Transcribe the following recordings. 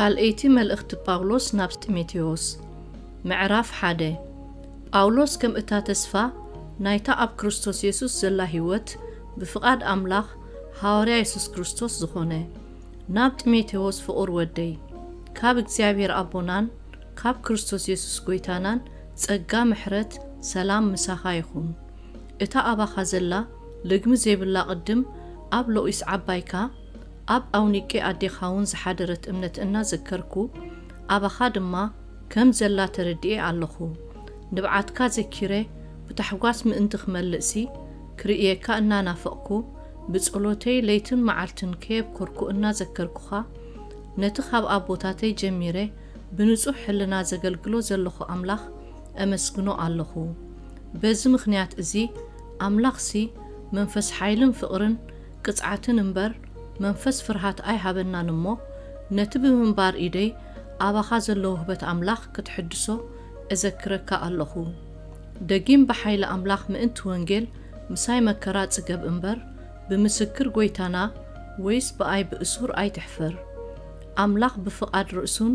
ካልኣይቲ መልእኽቲ ጳውሎስ ናብ ጢሞቴዎስ። ምዕራፍ ሓደ። ጳውሎስ ከም እታ ተስፋ ናይታ ኣብ ክርስቶስ የሱስ ዘላ ህይወት ብፍቓድ ኣምላኽ፣ ሃዋርያ የሱስ ክርስቶስ ዝኾነ፣ ናብ ጢሞቴዎስ ፍቑር ወደይ፣ ካብ እግዚኣብሔር ኣቦናን ካብ ክርስቶስ የሱስ ጐይታናን ጸጋ ምሕረት ሰላም ምሳኻ ይኹን። እታ ኣባኻ ዘላ ልግሚ ዘይብላ ቅድም ኣብ ሎኢስ ዓባይካ ኣብ ኣውኒቄ ኣዴኻውን ዝሓደረት እምነት እናዘከርኩ፣ ኣባኻ ድማ ከም ዘላ ተረዲኤ ኣለኹ። ንብዓትካ ዘኪረ ብታሕጓስ ምእንቲ ክመልእሲ፣ ክርእየካ እናናፈቕኩ፣ ብጸሎተይ ለይትን መዓልትን ከየብኮርኩ እናዘከርኩኻ፣ ነቲ ካብ ኣቦታተይ ጀሚረ ብንጹሕ ሕልና ዘገልግሎ ዘለኹ ኣምላኽ እመስግኖ ኣለኹ። በዚ ምኽንያት እዚ ኣምላኽሲ መንፈስ ሓይልን ፍቕርን ቅጽዓትን እምበር መንፈስ ፍርሃት ኣይሃበናን እሞ፣ ነቲ ብምንባር ኢደይ ኣባኻ ዘሎ ውህበት ኣምላኽ ክትሕድሶ እዘክረካ ኣለኹ። ደጊም ብሓይሊ ኣምላኽ ምእንቲ ወንጌል ምሳይ መከራ ጽገብ እምበር፣ ብምስክር ጐይታና ወይስ ብኣይ ብእሱር ኣይትሕፈር። ኣምላኽ ብፍቓድ ርእሱን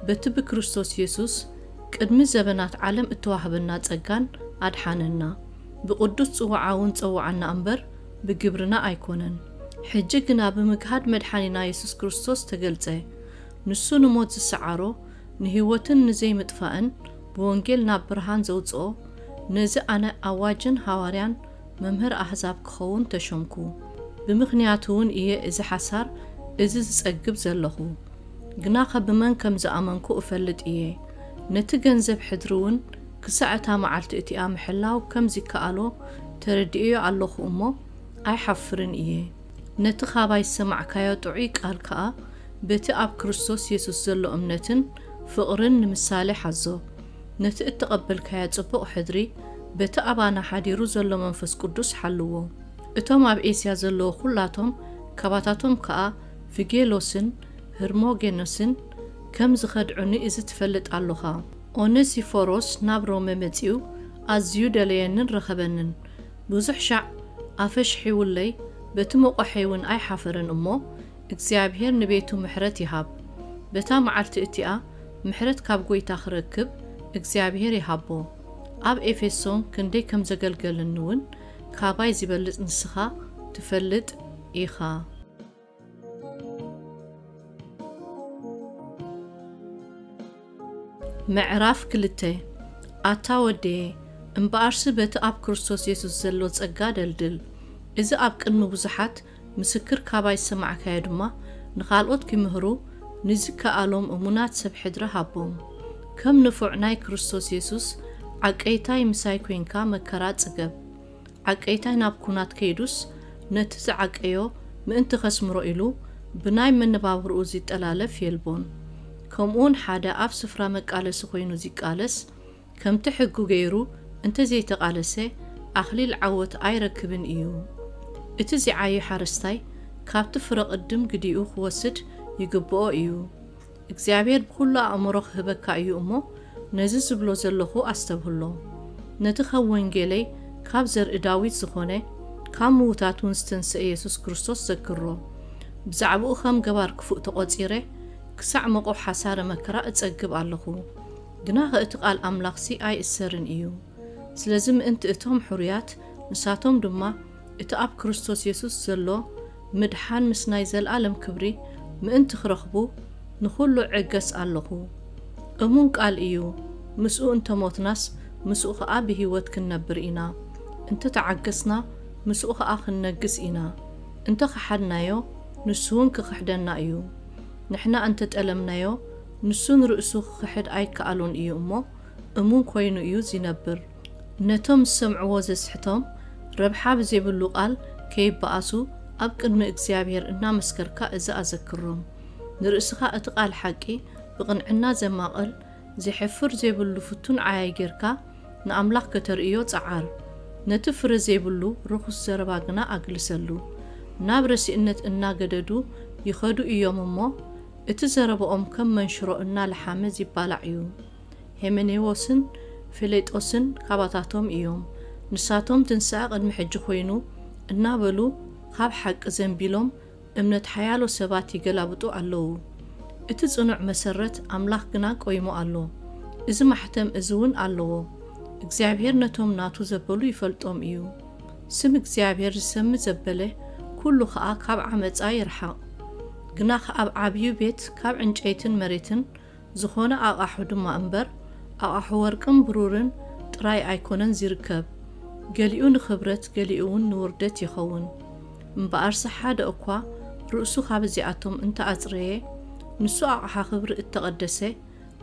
በቲ ብክርስቶስ የሱስ ቅድሚ ዘበናት ዓለም እተዋህበና ጸጋን ኣድሓነና። ብቕዱስ ጽዋዓ እውን ጸውዓና እምበር ብግብርና ኣይኮነን። ሕጂ ግና ብምግሃድ መድሓኒና የሱስ ክርስቶስ ተገልጸ። ንሱ ንሞት ዝሰዓሮ፣ ንህይወትን ንዘይምጥፋእን ብወንጌል ናብ ብርሃን ዘውጽኦ፣ ነዚ ኣነ ኣዋጅን ሃዋርያን መምህር ኣህዛብ ክኸውን ተሾምኩ። ብምኽንያቱ እውን እየ እዚ ሓሳር እዚ ዝጸግብ ዘለኹ። ግናኸ ብመን ከም ዝኣመንኩ እፈልጥ እየ። ነቲ ገንዘብ ሕድሪ እውን ክሳዕ እታ መዓልቲ እቲኣ ምሕላው ከም ዚከኣሎ ተረዲኤዮ ኣለኹ እሞ፣ ኣይሓፍርን እየ። ነቲ ኻባይ ዝሰማዕካዮ ጥዑይ ቃል ከኣ በቲ ኣብ ክርስቶስ የሱስ ዘሎ እምነትን ፍቕርን ንምሳሌ ሓዞ። ነቲ እተቐበልካዮ ጽቡቕ ሕድሪ በቲ ኣባና ሓዲሩ ዘሎ መንፈስ ቅዱስ ሓልዎ። እቶም ኣብ ኤስያ ዘለዉ ኹላቶም ካባታቶም ከኣ ፊጌሎስን ህርሞጌኖስን ከም ዝኸድዑኒ እዚ ትፈልጥ ኣሎኻ። ኦነሲፎሮስ ናብ ሮሜ መጺኡ ኣዝዩ ደለየንን ረኸበንን። ብዙሕ ሻዕ ኣፈሽሒውለይ በቲ መቋሐይ እውን ኣይሓፈረን እሞ፣ እግዚኣብሔር ንቤቱ ምሕረት ይሃብ። በታ መዓልቲ እቲኣ ምሕረት ካብ ጐይታ ክረክብ እግዚኣብሔር ይሃቦ። ኣብ ኤፌሶን ክንደይ ከም ዘገልገለኒ እውን ካባይ ዝበልጽ ንስኻ ትፈልጥ ኢኻ። ምዕራፍ ክልተ። ኣታ ወደየ፣ እምበኣርሲ በቲ ኣብ ክርስቶስ የሱስ ዘሎ ጸጋ ደልድል። እዚ ኣብ ቅድሚ ብዙሓት ምስክር ካባይ ዝሰማዕካዮ ድማ ንኻልኦት ኪምህሩ ንዚከኣሎም እሙናት ሰብ ሕድሪ ሃቦም። ከም ንፉዕ ናይ ክርስቶስ የሱስ ዓቀይታይ ምሳይ ኴንካ መከራ ጽገብ። ዓቀይታይ ናብ ኲናት ከይዱስ ነቲ ዝዓቀዮ ምእንቲ ኸስምሮ ኢሉ ብናይ መነባብርኡ ዚጠላለፍ የልቦን። ከምኡውን ሓደ ኣብ ስፍራ መቃለሲ ኾይኑ ዚቃለስ ከምቲ ሕጉ ገይሩ እንተ ዘይተቓለሰ ኣኽሊል ዓወት ኣይረክብን እዩ። እቲ ዚዓዪ ሓረስታይ ካብቲ ፍረ ቅድም ግዲኡ ክወስድ ይግብኦ እዩ። እግዚኣብሔር ብኹሉ ኣእምሮ ክህበካ እዩ እሞ ነዚ ዝብሎ ዘለኹ ኣስተብህሎ። ነቲ ኸም ወንጌለይ ካብ ዘርኢ ዳዊት ዝኾነ ካብ ምዉታት እውን ዝተንስአ የሱስ ክርስቶስ ዘክሮ። ብዛዕባኡ ኸም ገባር ክፉእ ተቖጺረ ክሳዕ መቑሕ ሓሳረ መከራ እጸግብ ኣለኹ። ግናኸ እቲ ቃል ኣምላኽሲ ኣይእሰርን እዩ። ስለዚ ምእንቲ እቶም ሕሩያት ንሳቶም ድማ እቲ ኣብ ክርስቶስ የሱስ ዘሎ ምድሓን ምስ ናይ ዘለኣለም ክብሪ ምእንቲ ክረኽቡ ንኹሉ እዕገስ ኣለኹ። እሙን ቃል እዩ፣ ምስኡ እንተ ሞትናስ ምስኡ ኸኣ ብህይወት ክንነብር ኢና፣ እንተ ተዓገስና ምስኡ ኸኣ ክንነግስ ኢና። እንተ ኸሓድናዮ ንሱ እውን ክኽሕደና እዩ። ንሕና እንተ ጠለምናዮ ንሱ ንርእሱ ክኽሕድ ኣይከኣሎን እዩ እሞ እሙን ኮይኑ እዩ ዚነብር። ነቶም ዝሰምዕዎ ዘስሕቶም ረብሓ ብዘይብሉ ቃል ከይበኣሱ ኣብ ቅድሚ እግዚኣብሔር እናመስከርካ እዚ ኣዘክሮም። ንርእስኻ እቲ ቃል ሓቂ ብቕንዕና ዘማቕል፣ ዜሕፍር ዘይብሉ ፍቱን ዓያይ ጌርካ ንኣምላኽ ከተርእዮ ጸዓር። ነቲ ፍረ ዘይብሉ ርኹስ ዘረባ ግና ኣግልሰሉ። ናብ ረሲእነት እናገደዱ ይኸዱ እዮም እሞ፣ እቲ ዘረባኦም ከም መንሽሮ እናለሓመ ዚባላዕ እዩ። ሄሜኔዎስን ፊሌጦስን ካባታቶም እዮም። ንሳቶም ትንሳኤ ቅድሚ ሕጂ ኮይኑ እናበሉ ካብ ሓቂ ዘንቢሎም እምነት ሓያሎ ሰባት ይገላብጡ ኣለዉ። እቲ ጽኑዕ መሰረት ኣምላኽ ግና ቆይሙ ኣሎ። እዚ ማሕተም እዚ እውን ኣለዎ። እግዚኣብሔር ነቶም ናቱ ዘበሉ ይፈልጦም እዩ። ስም እግዚኣብሔር ዝሰሚ ዘበለ ኩሉ ኸኣ ካብ ዓመጻ ይርሓቕ። ግናኽ ኣብ ዓብዩ ቤት ካብ ዕንጨይትን መሬትን ዝኾነ ኣቓሑ ድማ እምበር፣ ኣቓሑ ወርቅን ብሩርን ጥራይ ኣይኮነን ዚርከብ። ገሊኡ ንኽብረት፣ ገሊኡ እውን ንውርደት ይኸውን። እምበኣርሲ ሓደ እኳ ርእሱ ካብ እዚኣቶም እንተ ኣጽረየ፣ ንሱ ኣቕሓ ኽብሪ እተቐደሰ፣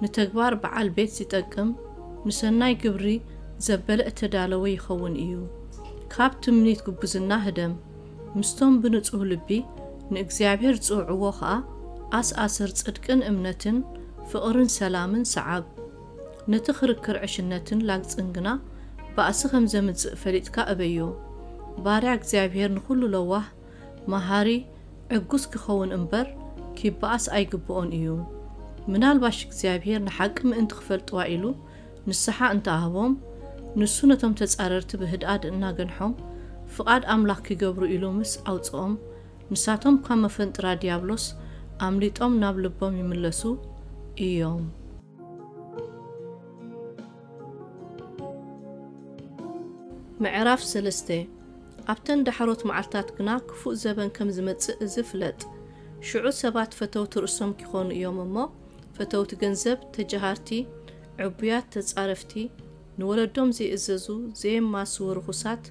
ንተግባር በዓል ቤት ዚጠቅም፣ ንሰናይ ግብሪ ዘበለ እተዳለወ ይኸውን እዩ። ካብ ትምኒት ግቡዝና ህደም። ምስቶም ብንጹህ ልቢ ንእግዚኣብሔር ዝጽውዕዎ ኸኣ ኣስኣስር ጽድቅን እምነትን ፍቕርን ሰላምን ሰዓብ። ነቲ ክርክር ዕሽነትን ላግጽን ግና ባእሲ ከም ዘምጽእ ፈሊጥካ እበዮ። ባርያ እግዚኣብሔር ንኹሉ ለዋህ፣ መሃሪ፣ ዕጉስ ክኸውን እምበር ኪበኣስ ኣይግብኦን እዩ። ምናልባሽ እግዚኣብሔር ንሓቂ ምእንቲ ክፈልጥዋ ኢሉ ንስሓ እንተኣህቦም፣ ንሱ ነቶም ተጻረርቲ ብህድኣት እናገንሖም፣ ፍቓድ ኣምላኽ ኪገብሩ ኢሉ ምስ ኣውጽኦም፣ ንሳቶም ካብ መፈንጥራ ድያብሎስ ኣምሊጦም ናብ ልቦም ይምለሱ እዮም። ምዕራፍ ሰለስተ። ኣብተን ዳሕሮት መዓልታት ግና ክፉእ ዘበን ከም ዝመጽእ እዚ ፍለጥ። ሽዑ ሰባት ፈተውቲ ርእሶም ኪኾኑ እዮም እሞ፣ ፈተውቲ ገንዘብ፣ ተጀሃርቲ፣ ዕቡያት፣ ተጻረፍቲ፣ ንወለዶም ዘይእዘዙ፣ ዘየማስዉ፣ ርኹሳት፣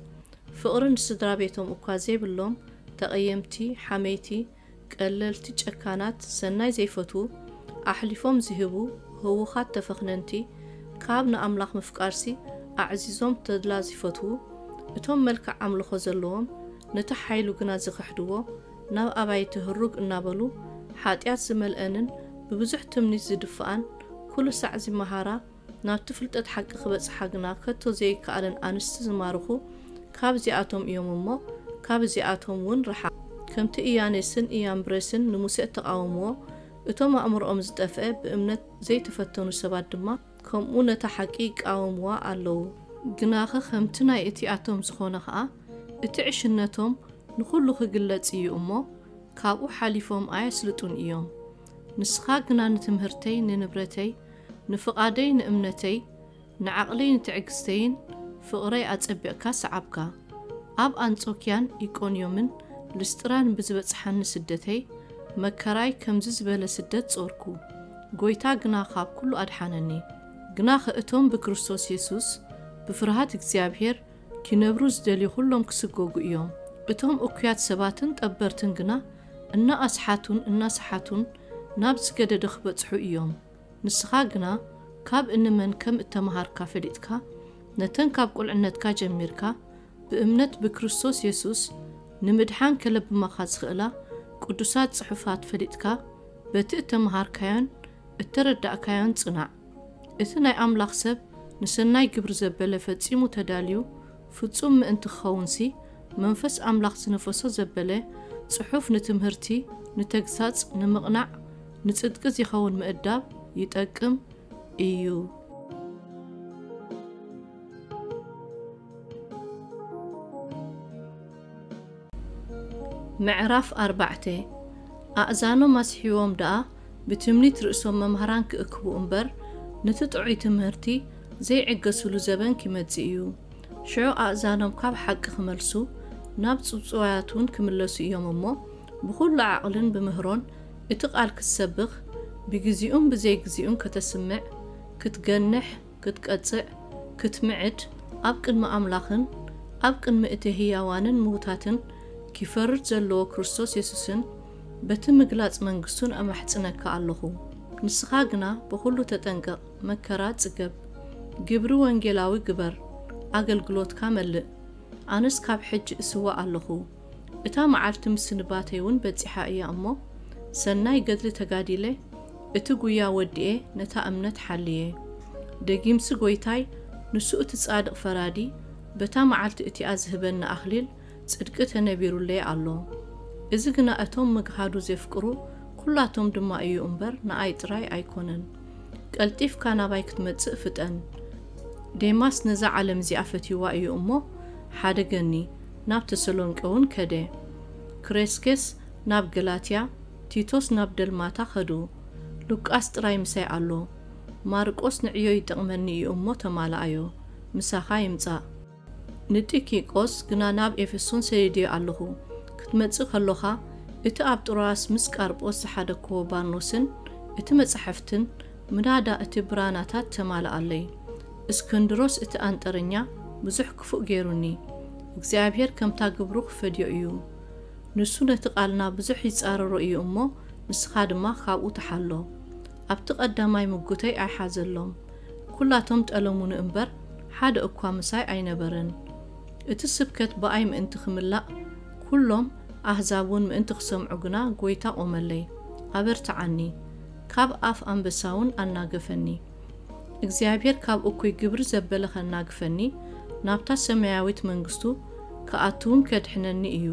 ፍቕሪ ንስድራ ቤቶም እኳ ዘይብሎም፣ ተቐየምቲ፣ ሓመይቲ፣ ቀለልቲ፣ ጨካናት፣ ሰናይ ዘይፈትዉ፣ ኣሕሊፎም ዚህቡ፣ ህዉኻት፣ ተፈኽነንቲ፣ ካብ ንኣምላኽ ምፍቃርሲ ኣዕዚዞም ተድላ ዚፈትዉ፣ እቶም መልክዕ ኣምልኾ ዘለዎም፣ ነቲ ሓይሉ ግና ዚኽሕድዎ፣ ናብ ኣባይቲ ህሩግ እናበሉ፣ ሓጢኣት ዝመልአንን ብብዙሕ ትምኒት ዝድፍኣን፣ ኩሉ ሳዕ ዚመሃራ፣ ናብቲ ፍልጠት ሓቂ ክበጽሓ ግና ከቶ ዘይከኣለን ኣንስቲ ዝማርኹ ካብዚኣቶም እዮም እሞ፣ ካብ እዚኣቶም እውን ርሓቕ። ከምቲ እያኔስን እያምብሬስን ንሙሴ እተቓወምዎ፣ እቶም ኣእምሮኦም ዝጠፍአ ብእምነት ዘይተፈተኑ ሰባት ድማ ከምኡ ነታ ሓቂ ይቃወምዋ ኣለዉ። ግናኸ ከምቲ ናይ እቲኣቶም ዝኾነ ኸኣ፣ እቲ ዕሽነቶም ንኹሉ ክግለጽ እዩ እሞ፣ ካብኡ ሓሊፎም ኣየስልጡን እዮም። ንስኻ ግና ንትምህርተይ፣ ንንብረተይ፣ ንፍቓደይ፣ ንእምነተይ፣ ንዓቕለይ፣ ንትዕግስተይን ፍቕረይ ኣጸቢቕካ ሰዓብካ። ኣብ ኣንጾክያን ኢቆንዮምን ልስጥራን ብዝበጽሓኒ ስደተይ፣ መከራይ ከምዚ ዝበለ ስደት ጾርኩ። ጐይታ ግና ካብ ኩሉ ኣድሓነኒ። ግናኸ እቶም ብክርስቶስ የሱስ ብፍርሃት እግዚኣብሔር ኪነብሩ ዝደልዩ ኹሎም ክስጎጉ እዮም። እቶም እኩያት ሰባትን ጠበርትን ግና እናኣስሓቱን እናሰሓቱን ናብ ዝገደደ ክበጽሑ እዮም። ንስኻ ግና ካብ እንመን ከም እተመሃርካ ፈሊጥካ፣ ነተን ካብ ቁልዕነትካ ጀሚርካ ብእምነት ብክርስቶስ የሱስ ንምድሓን ከለብማኻ ዝኽእላ ቅዱሳት ጽሑፋት ፈሊጥካ፣ በቲ እተመሃርካዮን እተረዳእካዮን ጽናዕ። እቲ ናይ ኣምላኽ ሰብ ንሰናይ ግብሪ ዘበለ ፈጺሙ ተዳልዩ ፍጹም ምእንቲ ክኸውንሲ፣ መንፈስ ኣምላኽ ዝነፈሶ ዘበለ ጽሑፍ ንትምህርቲ፣ ንተግሳጽ፣ ንምቕናዕ፣ ንጽድቂ ዚኸውን ምእዳብ ይጠቅም እዩ። ምዕራፍ ኣርባዕተ። ኣእዛኖም ኣስሒዎም ደኣ ብትምኒት ርእሶም መምህራን ክእክቡ እምበር፣ ነቲ ጥዑይ ትምህርቲ ዘይዕገሱሉ ዘበን ኪመጽእ እዩ። ሽዑ ኣእዛኖም ካብ ሓቂ ክመልሱ፣ ናብ ጽውጽዋያት እውን ክምለሱ እዮም እሞ፣ ብኹሉ ዓቕልን ብምህሮን እቲ ቃል ክትሰብኽ፣ ብግዜኡን ብዘይግዜኡን ከተስምዕ፣ ክትገንሕ፣ ክትቀጽዕ፣ ክትምዕድ፣ ኣብ ቅድሚ ኣምላኽን ኣብ ቅድሚ እቲ ህያዋንን ምዉታትን ኪፈርድ ዘለዎ ክርስቶስ የሱስን በቲ ምግላጽ መንግስቱን እማሕጽነካ ኣለኹ። ንስኻ ግና ብኹሉ ተጠንቀቕ፣ መከራ ጽገብ፣ ግብሪ ወንጌላዊ ግበር፣ ኣገልግሎትካ መልእ። ኣነስ ካብ ሕጂ እስዋእ ኣለኹ። እታ መዓልቲ ምስንባተይ እውን በጺሓ እያ እሞ፣ ሰናይ ገድሊ ተጋዲለ፣ እቲ ጉያ ወዲኤ፣ ነታ እምነት ሓልየ። ደጊምሲ ጐይታይ፣ ንሱ እቲ ጻድቕ ፈራዲ፣ በታ መዓልቲ እቲኣ ዝህበኒ ኣኽሊል ጽድቂ ተነቢሩለይ ኣሎ። እዚ ግና እቶም ምግሃዱ ዜፍቅሩ ኵላቶም ድማ እዩ እምበር፣ ንኣይ ጥራይ ኣይኮነን። ቀልጢፍካ ናባይ ክትመጽእ ፍጠን። ዴማስ ነዛ ዓለም እዚኣ ፈትይዋ እዩ እሞ፣ ሓደገኒ፣ ናብ ተሰሎንቄ እውን ከደ። ክሬስኬስ ናብ ገላትያ፣ ቲቶስ ናብ ደልማታ ኸዱ። ሉቃስ ጥራይ ምሳይ ኣሎ። ማርቆስ ንዕዮ ይጠቕመኒ እዩ እሞ ተማልኣዮ፣ ምሳኻ ይምጻእ። ንጢኪቆስ ግና ናብ ኤፌሶን ሰዲደዮ ኣለኹ። ክትመጽእ ከሎኻ፣ እቲ ኣብ ጥሮኣስ ምስ ቃርጶስ ዝሓደግክዎ ባርኖስን እቲ መጻሕፍትን ምናዳ እቲ ብራናታት ተማልኣለይ። እስክንድሮስ እቲ ኣንጠረኛ ብዙሕ ክፉእ ገይሩኒ። እግዚኣብሔር ከምታ ግብሩ ክፈድዮ እዩ። ንሱ ነቲ ቃልና ብዙሕ ይጻረሮ እዩ እሞ፣ ንስኻ ድማ ካብኡ ተሓሎ። ኣብቲ ቀዳማይ ምጉተይ ኣይሓዘሎም። ኩላቶም ጠለሙኒ እምበር፣ ሓደ እኳ ምሳይ ኣይነበረን። እቲ ስብከት ብኣይ ምእንቲ ክምላእ፣ ኩሎም ኣህዛብ እውን ምእንቲ ክሰምዑ ግና ጐይታ ቆመለይ፣ ኣበርትዓኒ፣ ካብ ኣፍ ኣንበሳ እውን ኣናገፈኒ። እግዚኣብሔር ካብ እኩይ ግብሪ ዘበለ ከናግፈኒ፣ ናብታ ሰማያዊት መንግስቱ ክኣትውን ከድሕነኒ እዩ።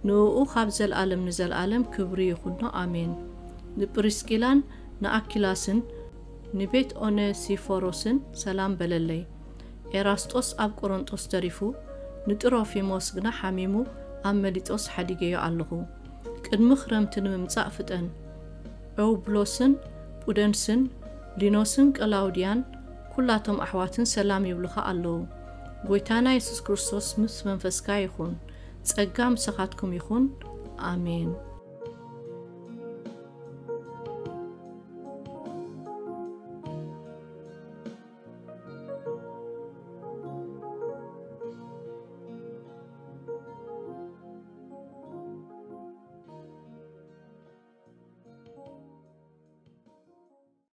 ንእኡ ካብ ዘልኣለም ንዘልኣለም ክብሪ ይኹኖ፣ ኣሜን። ንጵሪስቂላን ንኣኪላስን ንቤት ኦነሲፎሮስን ሰላም በለለይ። ኤራስጦስ ኣብ ቆሮንጦስ ተሪፉ፣ ንጥሮፊሞስ ግና ሓሚሙ ኣብ መሊጦስ ሓዲገዮ ኣለኹ። ቅድሚ ክረምቲ ንምምጻእ ፍጠን። ኤውብሎስን ပုደንስን ሊኖስን ቀላውድያን ኩላቶም ኣሕዋትን ሰላም ይብሉኻ ኣለዉ። ጐይታና የሱስ ክርስቶስ ምስ መንፈስካ ይኹን። ጸጋ ምሳኻትኩም ይኹን። ኣሜን።